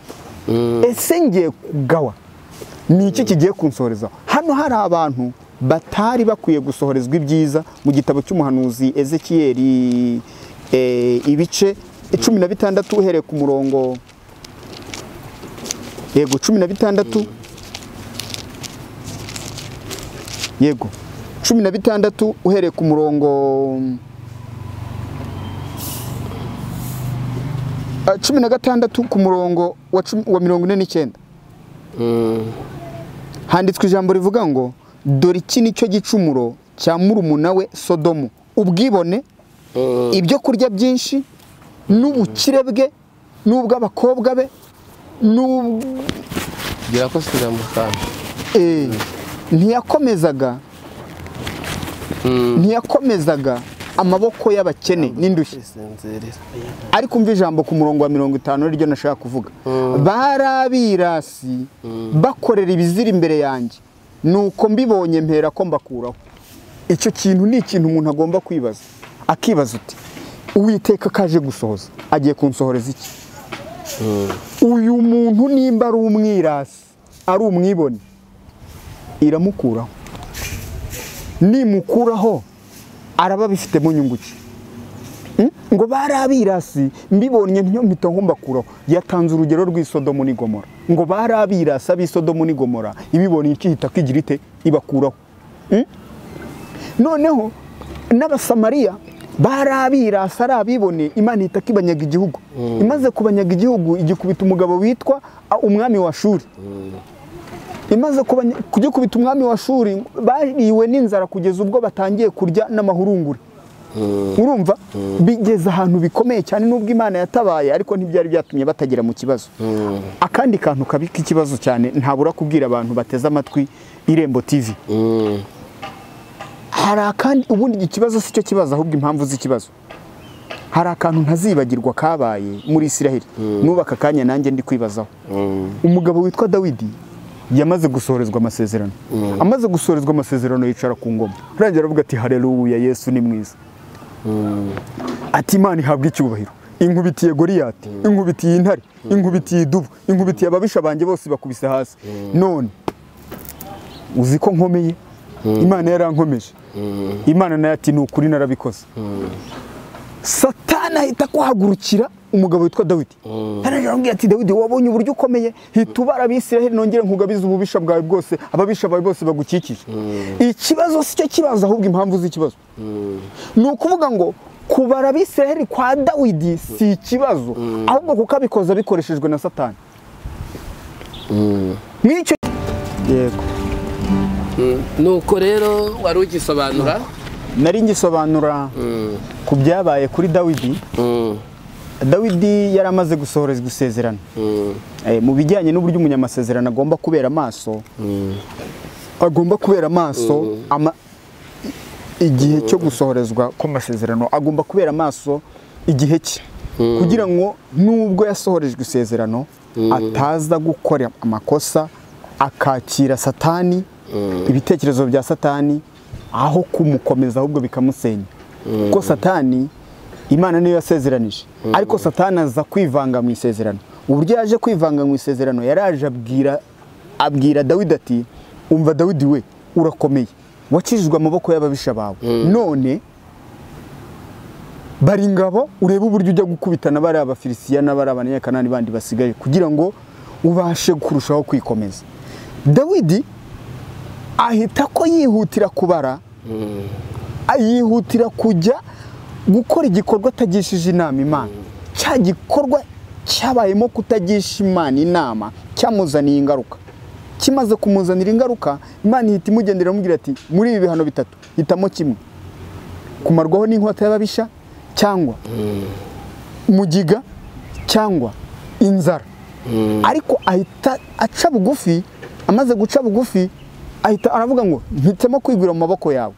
ese ngiye kugawa, ni iki kigiye kunsohoreza. Hano hari abantu batari bakwiye gusohorezwa ibyiza. Mu gitabo cy'umuhanuzi Ezekiyeli ibice 16 uhereye ku murongo yego 16, yego 16 uhereye ku murongo 16 ku murongo wa 49, handitswe ijambo rivuga ngo dore iki nicyo gicumuro cya murumuna we Sodomu, ubwibone, ibyo kurya byinshi n'ubukire bwe n'ubw'abakobwa be ntiyakomezaga amaboko y'abakene n'indushyi. Ariko umva ijambo ku murongo wa 50 ryo nashaka kuvuga, barabirasi bakorera ibizira imbere yanjye, nuko mbibonye mpera ko mbakuraho. Icyo kintu ni ikintu umuntu agomba kwibaza, akibaza uti Uwiteka kaje gusohoza agiye kunsohoreza iki? Uyu muntu nimba ari umwirasi ari umwibone iramukuraho, nimukuraho araba bifitemo nyungu ki? Ngo bari abirasi mbibonye ntiyo mpita nkumbakuraho. Yatanze urugero rw'Isodomu n'Igomora, ngo bari abirasi ab'Isodomu n'Igomora ibibonye ikihita kigira ite ibakuraho. Noneho n'Abasamariya bari abirasi ari abibone, Imana ihita kibanyaga igihugu. Imaze kubanyaga igihugu igikubita umugabo witwa umwami wa Shuri. Imaze kugikubita umwami wa Shuri bariwe n'inzara kugeza ubwo batangiye kurya n'amahurungure. Urumva bigeze ahantu bikomeye cyane, nubwo Imana yatabaye ariko ntibyari byatumye batagera mu kibazo. Akandi kantu kabi k'ikibazo cyane ntabura kubwira abantu bateze amatwi Irembo TV. Hari akandi, ubundi ikibazo si cyo kibazo ahubwo impamvu z'ikibazo. Hari akantu ntazibagirwa kabaye muri Isiraheli, nubaka kanya nanjye ndi kwibazaho. Umugabo witwa Dawidi yamaze gusohorezwa amasezerano. Amaze gusohorezwa amasezerano yicara ku ngoma. Arangira aravuga ati haleluya, Yesu ni mwiza. Ati Imana ihabwa icyubahiro, inkubitiye Goliyati, inkubitiye intare, inkubitiye idubu, inkubitiye ababisha banjye bose bakubise hasi. None uzi ko nkomeye, Imana yarankomeje. Imana nayo ati ni ukuri narabikoze. Satani ahita kuhagurukira umugabo witwa Dawidi. Aramubwira ati Dawidi wabonye uburyo ukomeye, hita ubara Abisiraheli nongere nkugabize ububisha bwawe bwose, ababisha bawe bose bagukikije. Ikibazo si cyo kibazo ahubwo impamvu z'ikibazo. Ni ukuvuga ngo kubara Abisiraheli kwa Dawidi si ikibazo, ahubwo kuko abikoza bikoreshejwe na Satani. Mwicyo yego. Nuko rero wari ugisobanura? Nari ngisobanura ku byabaye kuri Dawidi. Dawidi yari amaze gusohorezwa isezerano. Mu bijyanye n'uburyo umunyamasezerano agomba kubera amaso, agomba kubera amaso igihe cyo gusohorezwa kw'amasezerano, agomba kubera amaso igihe cye, kugira ngo nubwo yasohorejwe isezerano ataza gukora amakosa akakira Satani, ibitekerezo bya Satani aho kumukomeza ahubwo bikamusenya. Kuko Satani Imana niyo yasezeranije, ariko Satani aza kwivanga mu isezerano. Uburyo yaje kwivanga mu isezerano, yaraje abwira Dawidi ati umva Dawidi we urakomeye, wakijijwe amaboko y'ababisha bawe, none bari ingabo urebe uburyo ujya gukubitana bari Abafilisitiya n'abari Abanyakanani bandi basigaye kugira ngo ubashe kurushaho kwikomeza. Dawidi ahita ko yihutira kubara, yihutira kujya gukora igikorwa atagishije inama Imana. Cya gikorwa cyabayemo kutagisha Imana inama cyamuzaniye ingaruka. Kimaze kumuzanira ingaruka, Imana ihita imugendera imubwira ati muri ibi bihano bitatu hitamo kimwe: kumarwaho n'inkota y'ababisha, cyangwa mugiga, cyangwa inzara. Ariko ahita aca bugufi. Amaze guca bugufi ahita aravuga ngo mpitemo kwigura mu maboko yawe.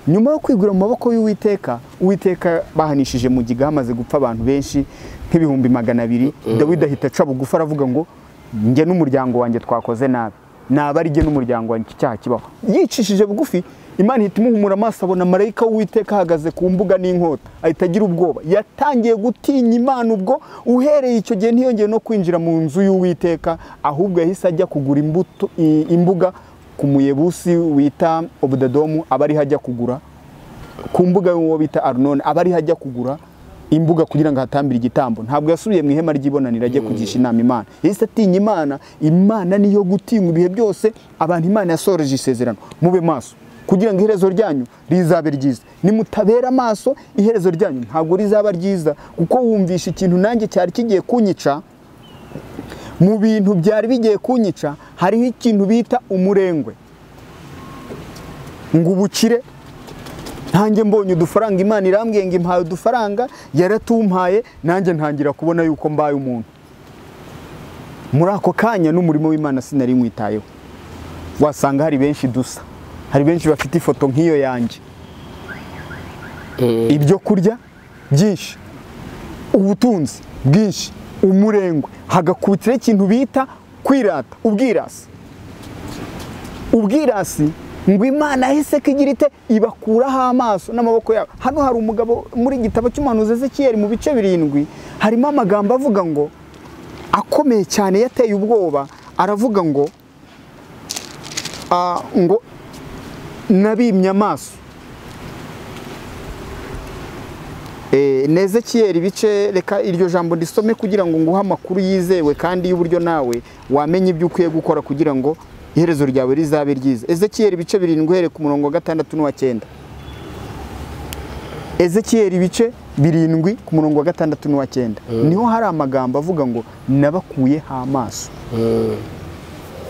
Nyuma yo kwigura mu maboko y'Uwiteka, Uwiteka bahanishije mugiga hamaze gupfa abantu benshi nk'200,000. Dawidi ahita aca bugufi aravuga ngo njye n'umuryango wanjye twakoze nabi, naba ari njye n'umuryango wanjye icyaha kibaho. Yicishije bugufi, Imana ihita imuhumura amaso abona marayika w'Uwiteka ahagaze ku mbuga n'inkota, ahita agira ubwoba. Yatangiye gutinya Imana ubwo, uhereye icyo gihe ntiyongeye no kwinjira mu nzu y'Uwiteka, ahubwo yahise ajya kugura imbuto imbuga ku muyebusi wita Obudadomu, aba ari hajya kugura ku mbuga y'uwo bita Arnoni, aba ari hajya kugura imbuga kugira ngo hatambire igitambo. Ntabwo yasubiye mu ihema ry'ibonaniro ajye kugisha inama Imana. Yahise atinya Imana. Imana niyo gutinywa ibihe byose. Abantu Imana yasoreje isezerano, mube maso kugira ngo iherezo ryanyu rizabe ryiza. Nimutabera amaso iherezo ryanyu ntabwo rizaba ryiza, kuko wumvisha ikintu nanjye cyari kigiye kunyica. Mu bintu byari bigiye kunyica hariho ikintu bita umurengwe, ngo ubukire. Ntange mbonye udufaranga, Imana irambwiye ngo impaye udufaranga, yaratumpaye, nanjye ntangira kubona yuko mbaye umuntu. Muri ako kanya n'umurimo w'Imana sinari nkwitayeho. Wasanga hari benshi dusa, hari benshi bafite ifoto nk'iyo yanjye. Ibyo kurya byinshi, ubutunzi bwinshi, umurengwe, hagakubitira ikintu bita kwirata, ubwirasi. Ubwirasi Ngo Imana yahise igira ite? Ibakuraho amaso n'amaboko yabo. Hano hari umugabo muri gitabo cy'umuhanuzi Ezekiyeli mu bice 7 harimo amagambo avuga ngo akomeye cyane yateye ubwoba, aravuga ngo ngo nabimye amaso. Ezekiyeli bice, reka iryo jambo ndisome kugira ngo nguhe amakuru yizewe kandi y'uburyo nawe wamenye ibyo ukwiye gukora kugira ngo iherezo ryawe rizabe ryiza. Ezekiyeli bice 7 uhereye ku murongo wa 6 n'uwa 9. Ezekiyeli bice 7 ku murongo wa 6 n'uwa 9. Niho hari amagambo avuga ngo nabakuyeho amaso.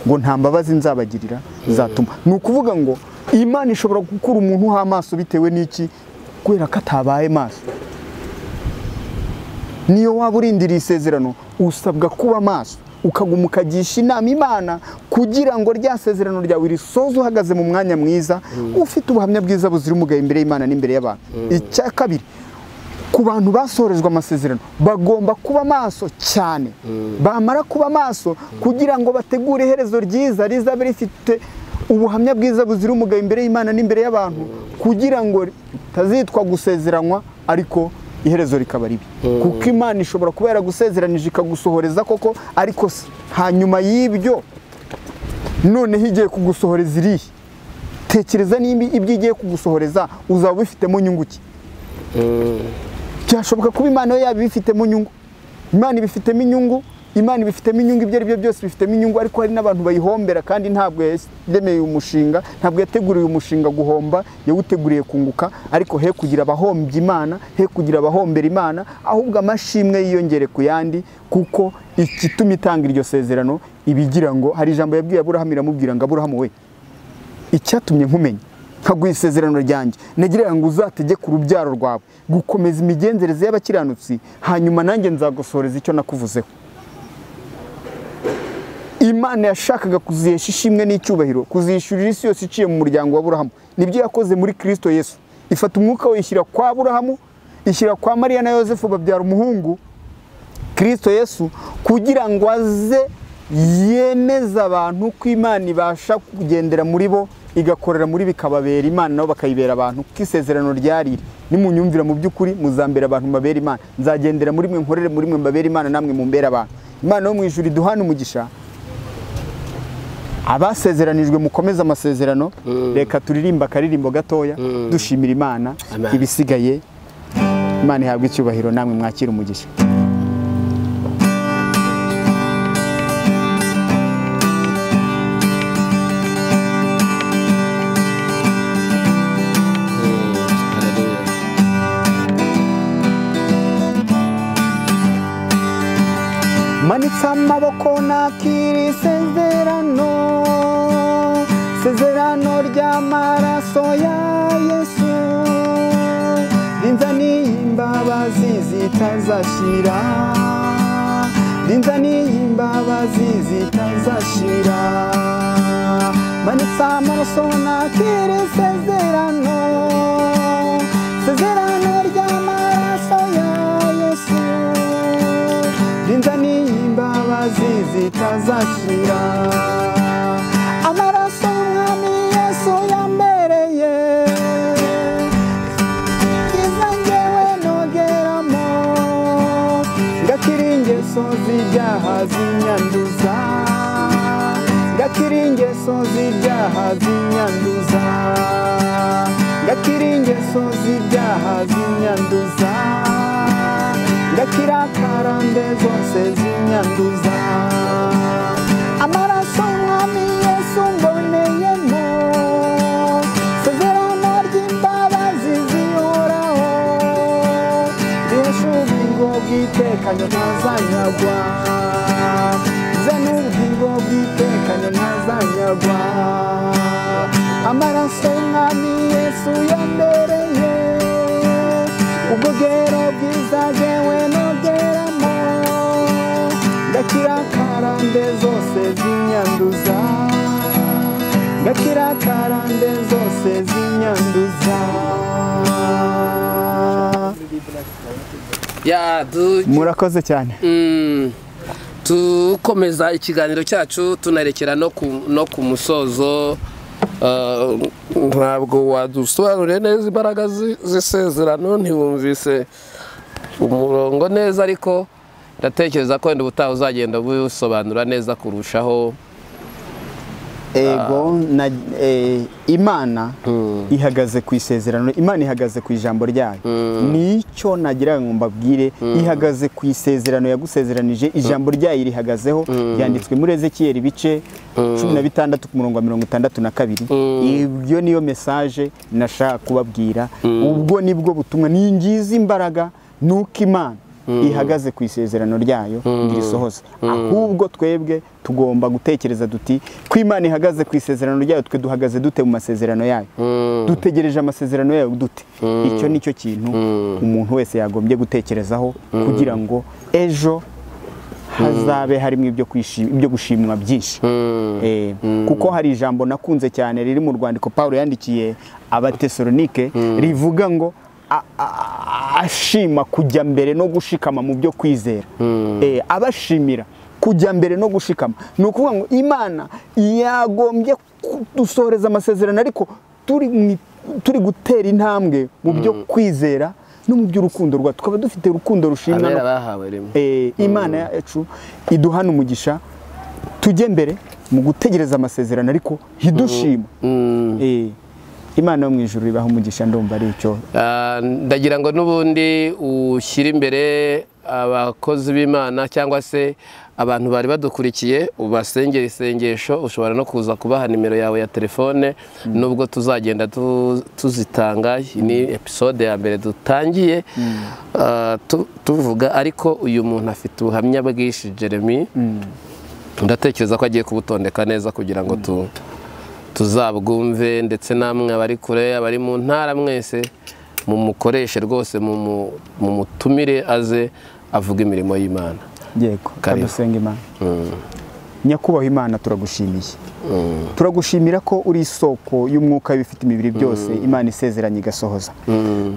Ngo nta mbabazi nzabagirira zatuma. Ni ukuvuga ngo Imana ishobora gukura umuntu ho amaso bitewe n'iki? Kubera ko atabaye maso. Niyo waba urindiriye isezerano usabwa kuba maso, ukaguma ukagisha inama Imana kugira ngo rya sezerano ryawe risoze uhagaze mu mwanya mwiza, ufite ubuhamya bwiza buzira umugayo imbere y'Imana n'imbere y'abantu. Icya kabiri, ku bantu basorejwe amasezerano bagomba kuba maso cyane. Bamara kuba maso kugira ngo bategure iherezo ryiza rizabe rifite ubuhamya bwiza buzira umugayo imbere y'Imana n'imbere y'abantu, kugira ngo tazitwa gusezeranywa ariko iherezo rikaba ribi. Kuko Imana ishobora kuba yaragusezeranije ikagusohoreza koko, ariko hanyuma y'ibyo noneho igiye kugusohoreza irihe? Tekereza nimba ibyo igiye kugusohoreza uzaba ubifitemo nyungu ki? Byashoboka kuba Imana yo yaba ibifitemo inyungu. Imana ibifitemo inyungu, Imana ibifitemo inyungu, ibyo ari byo byose bifitemo inyungu, ariko hari n'abantu bayihombera kandi ntabwo yaremeye umushinga, ntabwo yateguriye umushinga guhomba, yawuteguriye kunguka. Ariko he kugira abahombye Imana, he kugira abahombera Imana, ahubwo amashimwe yiyongere ku yandi, kuko igituma itanga iryo sezerano ibigira ngo hari ijambo yabwiye Aburahamu iramubwira ngo Aburahamu we, icyatumye nkumenya nkaguha isezerano ryanjye, nagira ngo uzategeke urubyaro rwawe gukomeza imigenzereze y'abakiranutsi, hanyuma nanjye nzagusohoreza icyo nakuvuzeho. Imana yashakaga kuzihesha ishimwe n'icyubahiro, kuzishyurira isi yose iciye mu muryango wa Aburahamu. Nibyo yakoze muri Kristo Yesu. Ifata umwuka we ishyira kwa Aburahamu, ishyira kwa Mariya na Yosefu, babyara umuhungu Kristo Yesu, kugira ngo aze yemeza abantu ko Imana ibasha kugendera muri bo, igakorera muri bikababera Imana nabo bakayibera abantu, kuko isezerano ryariri nimunyumvira mu by'ukuri muzambera abantu mbabera Imana, nzagendera muri mwe nkorere muri mwe mbabera Imana namwe mumbera abantu. Imana yo mu ijuru iduhana umugisha. Abasezeranijwe mukomeze amasezerano. Reka turirimba akaririmbo gatoya dushimira Imana. Ibisigaye Imana ihabwe icyubahiro, namwe mwakira umugisha. Manitse amaboko nakira isezerano, sezerano ry'amaraso ya Yesu, rinzaniye imbabazi zitazashira, rinzaniye imbabazi zitazashira. Manitse amaraso nakira isezerano, sezerano ry'amaraso ya Yesu, rinzaniye imbabazi zitazashira. Amaraso y'Umwami Yesu yambereye byiza njyewe nogeramo, ngakira ingeso z'ibyaha zinyanduza, ngakira ingeso z'ibyaha zinyanduza, ngakira ingeso z'ibyaha zinyanduza, ngakira karande zose zinyanduza. Amaraso y'Umwami Yesu mboneyemo, sezerano ry'imbabazi zihoraho, rihesha ubugingo bw'iteka ntazanyagwa, zana ubugingo bw'iteka ntazanyagwa. Amaraso y'Umwami Yesu yambereye ubwogero bwiza jyewe nogeramo, ngakira karande zose zinyanduza, ngakira karande zose zinyanduza. Murakoze cyane. Tukomeza ikiganiro cyacu tunarekera no ku musozo. Ntabwo wadusobanuriye neza imbaraga z'isezerano, ntiwumvise umurongo neza, ariko ndatekereza ko wenda ubutaha uzagenda busobanura neza kurushaho. Ego, Imana ihagaze ku isezerano, Imana ihagaze ku ijambo ryayo. Nicyo nagira ngo mbabwire, ihagaze ku isezerano yagusezeranije, ijambo ryayo rihagazeho, ryanditswe muri Ezekiel ibice 16 ku murongo wa 62. Ibyo niyo message nashaka kubabwira. Ubwo nibwo butumwa, ningiza imbaraga nuko Imana ihagaze ku isezerano ryayo ngirisohoza. Ahubwo twebwe tugomba gutekereza duti ko Imana ihagaze ku isezerano ryayo, twe duhagaze dute mu masezerano yayo? Dutegereje amasezerano yayo dute? Icyo nicyo kintu umuntu wese yagombye gutekerezaho kugira ngo ejo hazabe harimo ibyo gushimwa byinshi. Kuko hari ijambo nakunze cyane riri mu rwandiko Paulo yandikiye Abatesalonike rivuga ngo ashima kujya mbere no gushikama mu byo kwizera. Abashimira kujya mbere no gushikama. Ni ukuvuga ngo Imana yagombye kudusohoreza amasezerano, ariko turi gutera intambwe mu byo kwizera no mu by'urukundo rwa, tukaba dufite urukundo rushimwa. Imana yacu iduhana umugisha tujye mbere mu gutegereza amasezerano ariko hidushima. Imana yo mu ijuru ibaha umugisha, ndumva ari icyo. Ndagira ngo n'ubundi ushyire imbere abakozi b'Imana cyangwa se abantu bari badukurikiye, ubasengera isengesho. Ushobora no kuza kubaha nimero yawe ya telefone, nubwo tuzagenda tuzitanga. Ni episode ya mbere dutangiye tuvuga, ariko uyu muntu afite ubuhamya bwinshi Jeremy. Ndatekereza ko agiye kubutondeka neza kugira ngo tuzabwumve, ndetse namwe abari kure, abari mu ntara, mwese mumukoreshe rwose, mumutumire aze avuga imirimo y'Imana. Yego, kadusenga Imana. Nyakubahwa Imana, turagushimiye. Turagushimira ko uri isoko y'umwuka w'ibifite imibiri byose, Imana isezeranye igasohoza.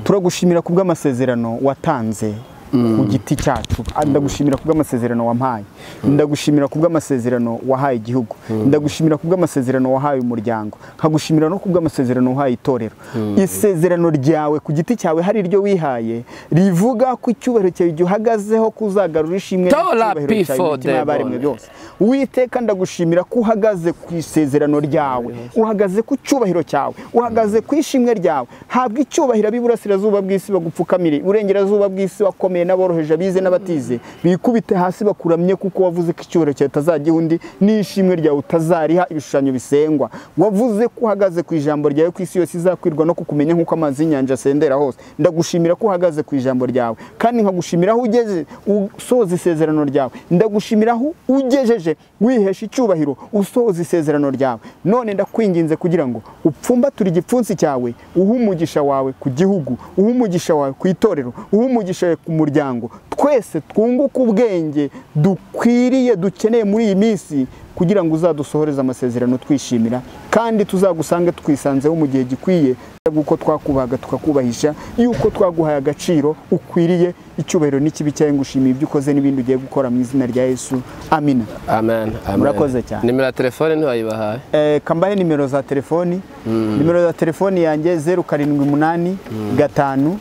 Turagushimira kubw'amasezerano watanze ku giti cyacu. Ndagushimira kubw'amasezerano wampaye, ndagushimira kubw'amasezerano wahaye igihugu, ndagushimira kubw'amasezerano wahaye umuryango, nkagushimira no kubw'amasezerano wahaye itorero. Isezerano ryawe ku giti cyawe hari iryo wihaye rivuga ko icyubahiro cyawe gihagazeho kuzagarura ishimwe n'icyubahiro cyawe imitima y'abaremwe byose. Uwiteka, ndagushimira ko uhagaze ku isezerano ryawe, uhagaze ku cyubahiro cyawe, uhagaze ku ishimwe ryawe. Habwa icyubahiro ab'iburasirazuba bw'isi bagupfukamire, iburengerazuba bw'isi bakomeye n'aboroheje, abize n'abatize bikubite hasi bakuramye, kuko wavuze ko icyubahiro cyawe utazajya undi n'ishimwe ryawe utazariha ibishushanyo bisengwa. Wavuze ko uhagaze ku ijambo ryawe, ku isi yose izakwirwa no kukumenya nk'uko amazi y'inyanja asendera hose. Ndagushimira ko uhagaze ku ijambo ryawe, kandi nkagushimira aho ugeze usohoza isezerano ryawe. Ndagushimira aho ugejeje wihesha icyubahiro usohoza isezerano ryawe. None ndakwinginze kugira ngo upfumbature igipfunsi cyawe, uhe umugisha wawe ku gihugu, uhe umugisha wawe ku itorero, uhe umugisha wawe ku muryango. Twese twunguke ubwenge dukwiriye dukeneye muri iyi minsi kugira ngo uzadusohoreze amasezerano twishimira, kandi tuzagusange twisanzeho mu gihe gikwiye, kuko twakubaga tukakubahisha, yuko twaguhaye agaciro ukwiriye. Icyubahiro n'ikibi cyawe, ngushimiye ibyo ukoze n'ibindi ugiye gukora mu izina rya Yesu. Amina. Amen. Murakoze cyane. Nimero ya telefone ntiwayibahaye? Kambahe nimero za telefoni. Nimero za telefoni yanjye 078 5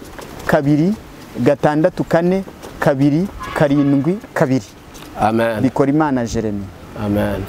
2 6 4 2 7 2. Amen. Bikora Imana Jeremy. Amen.